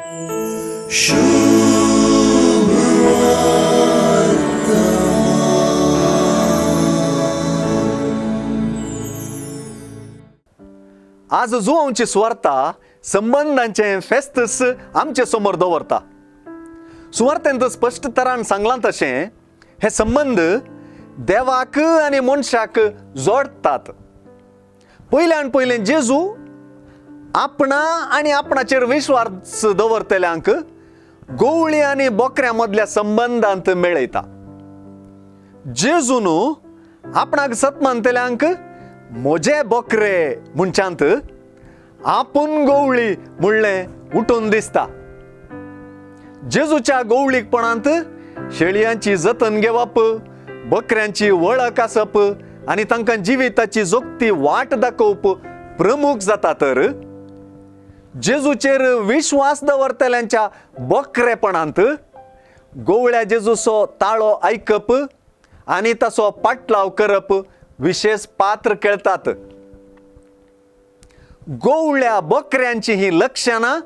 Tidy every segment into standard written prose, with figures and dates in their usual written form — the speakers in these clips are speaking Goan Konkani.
आज जुवांची सुवार्ता संबंदांचें फेस्तस आमचे समोर दवरता. सुवार्तेंत स्पश्ट तरान सांगलां तशें हे संबंद देवाक आनी मनशाक जोडटात. पयल्यान पयलें जेजू आपणा आनी आपणाचेर विश्वास दवरतल्यांक गोवळी आनी बोकऱ्यां मदल्या संबंदांत मेळयता. जेजून आपणाक सत मानतल्यांक म्हजे बोकरे म्हणच्यांत आपूण गोवळी म्हणलें उठून दिसता. जेजूच्या गोवळीकपणांत शेळयांची जतन घेवप, बकऱ्यांची वळख आसप आनी तांकां जिविताची जोखती वाट दाखोवप प्रमुख जाता. तर जेजूचेर विश्वास दवरतल्यांच्या बकरेपणांत गोवळ्या जेजूचो ताळो आयकप आनी ताचो पाटलाव करप विशेश पात्र खेळतात. गोवळ्या बकऱ्यांची ही लक्षणां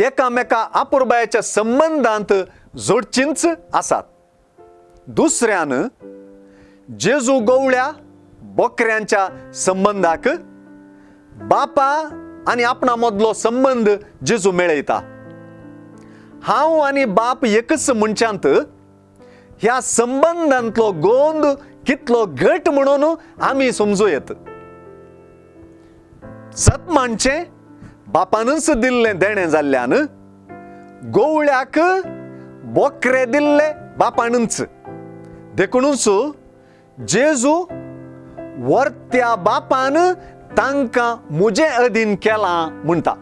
एकामेका आपुरबायाच्या संबंदांत जोडचींच आसात. दुसऱ्यान जेजू गोवळ्या बकऱ्यांच्या संबंदाक बापा आनी आपणा मदलो संबंद जेजू मेळयता. हांव आनी बाप एकच म्हणच्यांत ह्या संबंदांतलो गोंद कितलो घट म्हणून आमी समजू येत. सत मानचें बापानूच दिल्लें देणें जाल्ल्यान गोवळ्याक बोकरे दिल्ले बापानूच, देखुनूच जेजू वर्त्या बापान तांकां म्हजे अधीन केलां म्हणटा.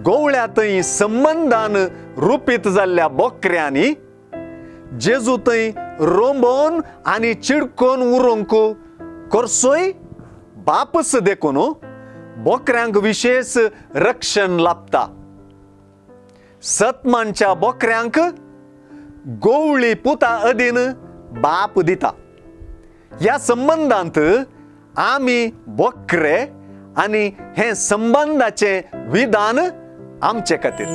गोवळ्या थंय संबंदान रुपीत जाल्ल्या बोकऱ्यांनी जेजू थंय रोंबोवन आनी चिडकोन उरोंक करसोय बापच, देखून बोकऱ्यांक विशेश रक्षण लाभता. सतमानच्या बोकऱ्यांक गोवळी पुता अधीन बाप दिता. ह्या संबंदांत आमी बोकरे आनी हें संबंदाचें विधान आमचे खातीर.